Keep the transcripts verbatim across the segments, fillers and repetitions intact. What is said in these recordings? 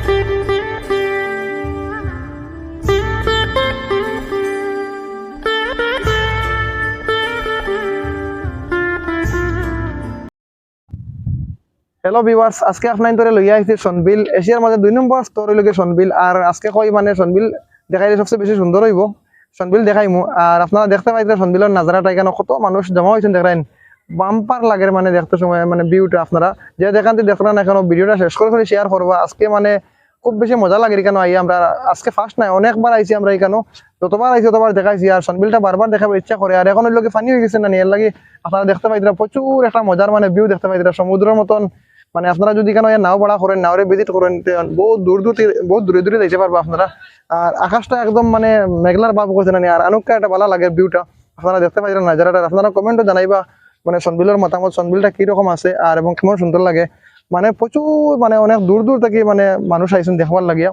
Hello viewers, আজকে আপনাইন্তরে লইয়া আইছি সনবিল। এশিয়ার মাঝে দুই নম্বর স্তর অইলো গিয়া সনবিল। আর আজকে কই মানে সনবিল দেখাইলে সবচেয়ে বেশি সুন্দর অইবো। সনবিল দেখাইমু। আর আপনারা দেখতে পাইতরা সনবিলর নাজারাটা, ইখানো কত মানুষ জমা অইছইন দেখরাইন। বাম্পার লাগের মানে দেখতে সময় মানে ভিউটা আপনারা যে যেখান থাকি দেখরা না কেন ভিডিওটা শেষ করি করি শেয়ার করবা। আজকে মানে খুব বেশি মজা লাগের ইখানো আইয়া। আমরা আজকে ফার্স্ট নায়, অনেকবার আইছি আমরা ইখানো, যতবার আইছি ততবার দেখাইছি। আর সনবিলটা বারবার দেখাবার ইচ্ছা করে। আর এখন অইলো গি পানি অইগেছে না নি, এরলাগি আপনারা দেখতে পাইতরা প্রচুর একটা মজার মানে ভিউ দেখতে পাইতরা, সমুদ্রর মতন। মানে আপনারা যদি ইখানো আইয়া নাও ভাড়া করইন, নাওরে ভিজিট করইন, তে বহুত দূর দূর তি-, বহুত দূরে দূরে যাইতে পারবা আপনারা। আর আকাশটা একদম মানে মেঘলার ভাব করছে না নি, আর আনুক্কা একটা ভালা লাগের ভিউটা। আপনারা দেখতে পাইতরা নাজারাটা, আপনারা কমেন্টো জানাইবা মানে সনবিলর মতামত, সনবিলটা কিরকম আছে আর এবং কেমন সুন্দর লাগে। মানে প্রচুর মানে অনেক দূর দূর থাকি মানে মানুষ আইছইন দেখবার লাগিয়া।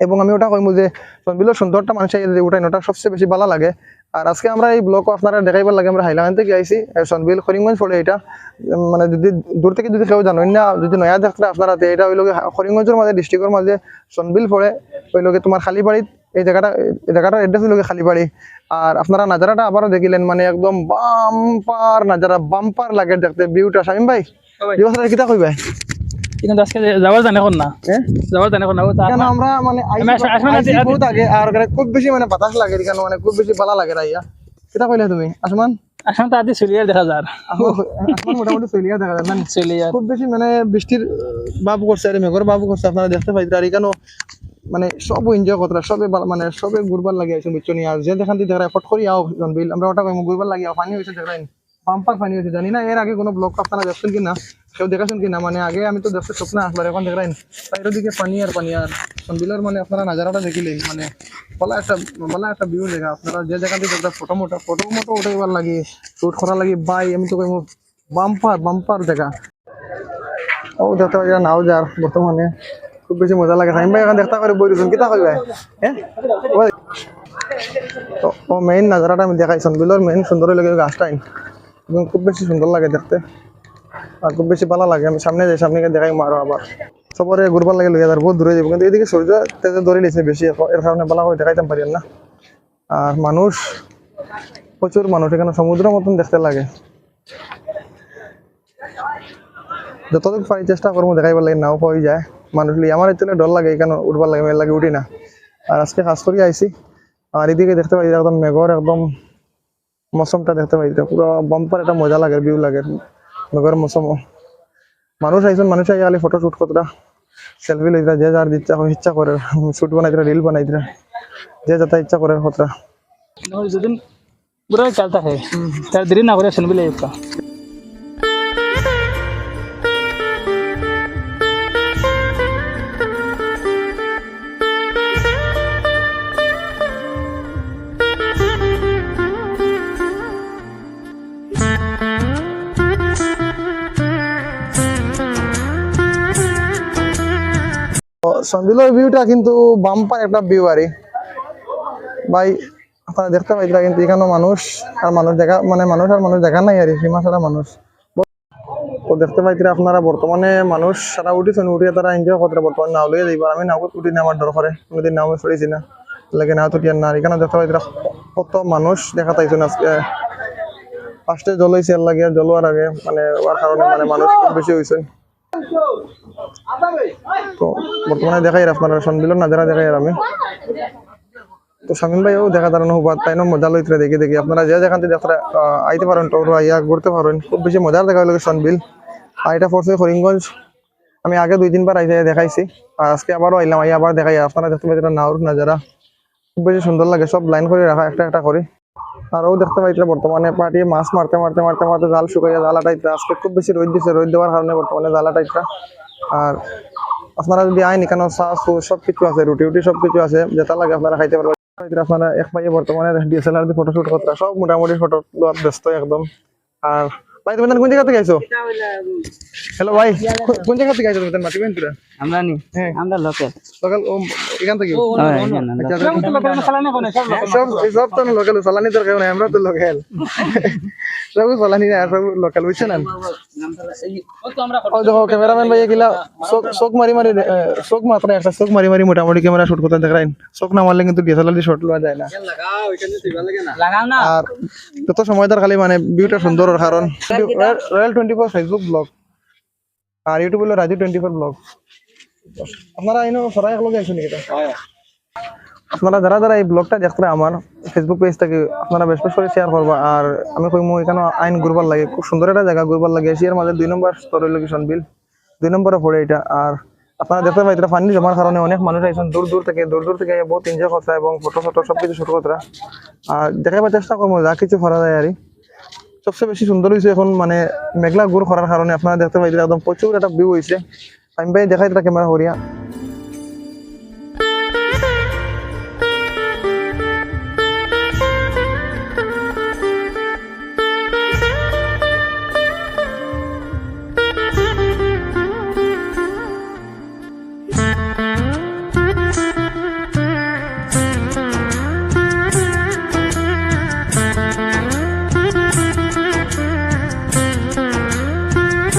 এবং আমি ওটা কইমু যে সনবিলর সুন্দরটা মানুষ আইয়া যদি উঠাইন, ওটা সবচেয়ে বেশি ভালা লাগে। আর আজকে আমরা এই ব্লগ আপনারা দেখাইবার লাগি আমরা হাইলাকান্দি থাকি আইছি। এ, সনবিল করিমগঞ্জ পড়ে এটা। উম, মানে যদি দূর থাকি যদি কেউ জানইন না, যদি নয়া দেখরা আপনারা, তে এটা অইলো গি করিমগঞ্জর মাঝে, ডিস্ট্রিক্টর মাঝে সনবিল পড়ে, অইলো গি তোমার কালীবাড়িত। এই জাগাটা, এই জাগাটার অ্যাড্রেস অইলো গি কালীবাড়ি। আর আপনারা নাজারাটা আবারও দেখিলেন, মানে একদম বাম্পার নাজারা, বাম্পার লাগে দেখতে ভিউটা। শামীম ভাই, ও ভাই। দিবস রায় কিতা কইবায়? কিন্তু আজকে যে যাওয়ার জানে কোন না? হ্যাঁ? যাওয়ার জানে কোন না? ও তো কেন আপনার আমরা মানে আইছি আমি আস-, আসমান আইছি আছি, বহুত আগে, আর ওখানে খুব বেশি মানে বাতাস লাগে, এখানে মানে খুব বেশি ভালা লাগে রাইয়া। কিতা কইলে তুমি? আসমান? আসমান তো আদি সুলিয়ার দেখা যার। আসমান, আসমান মোটামুটি সুলিয়ার দেখা যার, না? সুলিয়ার। খুব বেশি মানে বৃষ্টির, আহ, ভাব করছে, আর মেঘর ভাব করছে, আপনারা দেখতে পাইতরা। আর এখানেও মানে সব এনজয় করতরা, সবে ভালা, মানে সবে ঘুরবার লাগি আইছইন, বুঝছো নি? আর যে যেখান থাকি দেখরা, ফট করি আও, সনবিল, আমরা ওটা কইমু, ঘুরবার লাগি আও, পানি অইছে দেখরা। বাম্পার পানি অইছে, জানি না এর আগে কোনো ব্লগ আপনারা দেখছইন কি না, কেউ দেখাছইন কি না। মানে আগে আমি তো দেখতে চোখ না আসলে, এখন দেখরাইন চাইরো দিকে পানি আর পানি। আর সনবিলর মানে আপনারা নাজারাটা দেখিলেন, মানে ভালা একটা, ভালা একটা ভিউ জাগা। আপনারা যে যেখান থাকি দেখরা ফটো মোটো, ফটো মোটো উঠাইবার লাগি, শুট করার লাগি, ভাই আমি তো কইমু বাম্পার, বাম্পার জাগা। ও দেখতে পাইতরা নাও যার বর্তমানে খুব বেশি মজা লাগে। শামীম ভাই এখন দেখতে করে বই রয়েছেন, কিতা কইবায়? হ্যাঁ? ওই। তো ও মেইন নাজারাটা আমি দেখাই, সনবিলর মেইন সুন্দর অইলো গি গাছটাইন। এবং খুব বেশি সুন্দর লাগে দেখতে, আর খুব বেশি ভালা লাগে। আমি সামনে যাই, সামনে গিয়া দেখাইমু আরো আবার। সবরে ঘুরবার লাগি লইয়া যার, বহুত দূরে যাইবো, কিন্তু এদিকে সূর্য তেজে ধরি লিছে বেশি, এর, এর কারণে ভালা করি দেখাইতাম পারি না। আর মানুষ, প্রচুর মানুষ, এখানে সমুদ্র মতন দেখতে লাগে। যতটুকু পারি চেষ্টা করমু দেখাইবার লাগি, নাও পাওয়া যায় মানুষ লই। আমার একটু ডর লাগে, এখানে উঠবার লাগে, এর লাগি উঠি না। আর আজকে খাস করি আইছি, আর এদিকে দেখতে পাই একদম মেঘর একদম মৌসমটা দেখতে পাই, এটা পুরো বাম্পার একটা মজা লাগে, ভিউ লাগে মেঘর মৌসুমও। মানুষ আইছইন, মানুষ আইয়া খালি ফটো শুট করতরা, সেলফি লইতরা, যে যার ইচ্ছা করে, ইচ্ছা করে শুট বানাইতরা, রিল বানাইতরা, যে যেটা ইচ্ছা করে করতরা। যদি পুরো খেয়াল থাকে, তার দেরি না করে সনবিল আইবা। তো সনবিলর ভিউটা কিন্তু বাম্পার একটা ভিউ আরি ভাই, আপনারা দেখতে পাইতরা কিন্তু এখানো মানুষ আর মানুষ দেখা, মানে মানুষ আর মানুষ দেখা নাই আরি, সীমা ছাড়া মানুষ। তো দেখতে পাইতরা আপনারা বর্তমানে মানুষ সারা উঠিছইন, উঠিয়া তারা এনজয় করতরা। বর্তমানে নাও লইয়া যাইবা, আমি নাও উঠি না, আমার ডর করে, কোনোদিন নাও আমি চড়ছি না, লাগে নাও উঠিয়ার না। আর এখানো দেখতে পাইতরা কত মানুষ দেখা পাইছইন আজকে। ফার্স্টে জল অইছে, এর লাগি আর জল অওয়ার আগে মানে অওয়ার কারণে মানে মানুষ খুব বেশি অইছইন। তো বর্তমানে দেখাইয়ার আপনারা সনবিলর নাজারা দেখাইয়ার আমি। তো শামীম ভাইও দেখা দাঁড়ানো হবা, তাইনও মজা লইতরা দেখি দেখি। আপনারা যে যেখান থাকি দেখরা, আহ, আইতে পারইন, টুরো আইয়া ঘুরতে পারইন। খুব বেশি মজার জাগা অইলো গি সনবিল। আর এটা পড়ছে করিমগঞ্জ। আমি আগে দুই তিনবার আইয়া দেখাইছি, আর আজকে আবারও আইলাম, আইয়া আবার দেখাই। আপনারা দেখতে পাইতরা নাওর নাজারা, খুব বেশি সুন্দর লাগে, সব লাইন করি রাখা একটা একটা করি। আর ও দেখতে পাইতরা বর্তমানে পার্টি মাছ মারতে মারতে মারতে মারতে জাল শুকাইয়া জাল আটাইতরা। আজকে খুব বেশি রোদ দিছে, রোদ দেওয়ার কারণে বর্তমানে জাল আটাইতরা। আর আপনারা যদি আইন এখানে চা চু সব কিছু আছে, রুটি উটি সব কিছু আছে, যেটা লাগে আপনারা খাইতে পারবা। আপনারা এক ভাইয়ে বর্তমানে ডিএসএলআর দিয়ে ফটো শুট করতরা, সব মোটামুটি ফটো লওয়ার ব্যস্ত একদম। আর ভাই, তুমি তান কোন জাগা থাকি আইছো? হ্যালো ভাই, কো-, কোন জাগা থাকি আইছো তুমি তান মাটি বেন তোরা? আমরা নি? হ্যাঁ। আমরা লোকাল। লোকাল, ও, এখান থাকি? ও, হ্যাঁ, এখান, আমরা আচ্ছা, লোকাল। আচ্ছা। সব তো লোকাল, চালানি কোনে, সব লোকাল। সব, সব তো লোকাল, চালানি দরকার নাই, আমরা তো লোকাল। সব চালানি না, সব লোকাল, বুঝছো না? ও দেখো, ক্যামেরাম্যান ভাই এগুলা চোখ, চোখ মারি মারি, এ, চোখ মাত্র একটা, চোখ মারি মারি মোটামুটি ক্যামেরা শুট করতে দেখরাইন। চোখ না মারলে কিন্তু ডিএসএলআর দিয়ে শট লওয়া যায় না। লাগাও না। আর যত সময় দরকার খালি মানে ভিউটা সুন্দর অওয়ার কারণ। Royal, royal twenty four Facebook blog. আর YouTube হলো রাজু টোয়েন্টি ফোর ব্লগ। আপনারা ইনো সারা এক লগে আইছো নি এটা? আপনারা যারা যারা এই ব্লগটা দেখরা আমার Facebook পেজ থাকি, আপনারা বেশ বেশ করি শেয়ার করবা। আর আমি কইমু এখানো আইন ঘুরবার লাগি, খুব সুন্দর একটা জাগা ঘুরবার লাগি। এশিয়ার মাঝে দুই নম্বর স্তর হইল কি সনবিল, দুই নম্বরে পড়ে এটা। আর আপনারা দেখতে পাইতরা পানি জমার কারণে অনেক মানুষ আইছইন দূর দূর থাকি, দূর দূর থাকি আইয়া বহুত এনজয় কররা এবং ফটো ফটো সব কিছু শুট কররা। আর দেখাইবার চেষ্টা করমু যা কিছু পারা যায় আর কি। সবচেয়ে বেশি সুন্দর হইছে এখন মানে মেঘলা ঘুর করার কারণে আপনারা দেখতে পাইতরা একদম প্রচুর একটা ভিউ হইছে। আমি ভাই দেখাইতরা ক্যামেরা করিয়া।